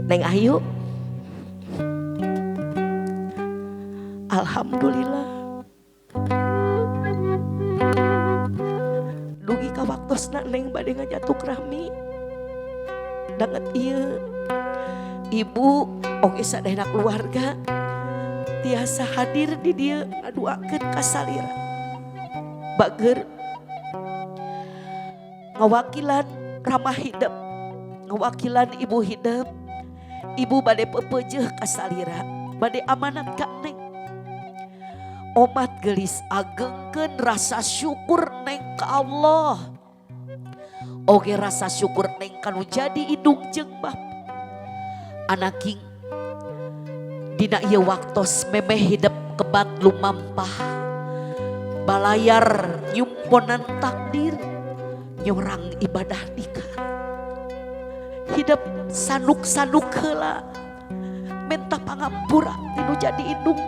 Neng Ayu, alhamdulillah dugi ka waktosna Neng bade ngajatuk rahmi danget ieu ibu oge sadayana keluarga tiasa hadir di dieu ngaduakeun ka salira bager ngawakilan ramah hidep, ngawakilan ibu hidep. Ibu bade pepeujeuh ka salira, bade amanat ka Neng. Omat gelis agengkeun rasa syukur Neng ka Allah. Oge rasa syukur Neng kanu jadi indung jeung bapa. Anaking dina ieu waktos memeh hidep kebat lumampah, balayar nyumponan takdir, nyorang ibadah nikah. Hidep sanuk-sanuk heula, menta pangampura tinu jadi indung,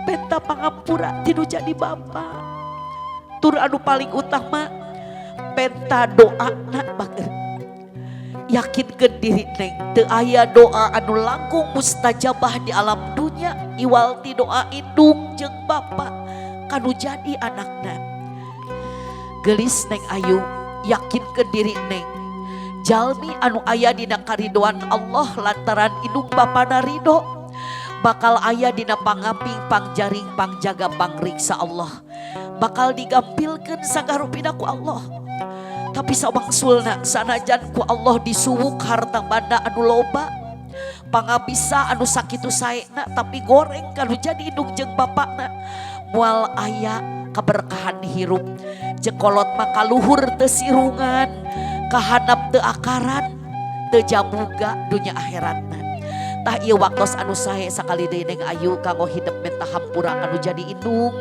menta pangampura tinu jadi bapa. Tur anu paling utama penta doana bager. Yakinkeun diri Neng, teu aya doa anu langkung mustajabah di alam dunya iwal ti doa indung jeung bapa kanu jadi anakna. Gelis Neng Ayu, yakinkeun diri Neng, jalmi anu aya dina karidoan Allah lantaran indung bapana ridho, bakal aya dina pangaping pangjaring pangjaga pangriksa Allah, bakal digampilkeun sagarupina ku Allah. Tapi sawangsulna sanajan ku Allah disuwuk harta banda anu loba, pangabisa anu sakitu saena, tapi goreng kanu jadi indung jeung bapakna, moal aya keberkahan hirup. Jekolot maka luhur teu sirungan, kahanap teu akaran, teu jamuga dunya akhiratna. Tah ieu waktos anu sae sakali deui Neng Ayu kanggo hidep menta hampura kanu jadi indung,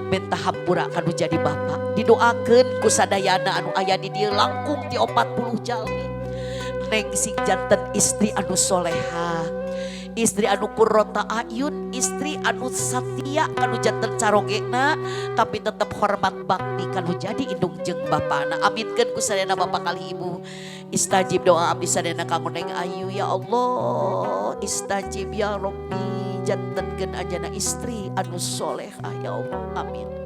menta hampura kanu jadi bapa. Didoakeun ku sadayana anu aya di dieu langkung ti 40 jalmi. Neng sing janten istri anu soleha, istri anu qurrota ayun, istri anu satia kanu janten carogena, tapi tetep hormat bakti kanu jadi indung jeung bapana. Aminkeun ku sadayana bapa kali ibu. Istajib doa abdi sadayana kanggo Neng Ayu ya Allah. Istajib ya Rabbi, jantenkeun anjeunna istri anu soleha ya Allah. Amin.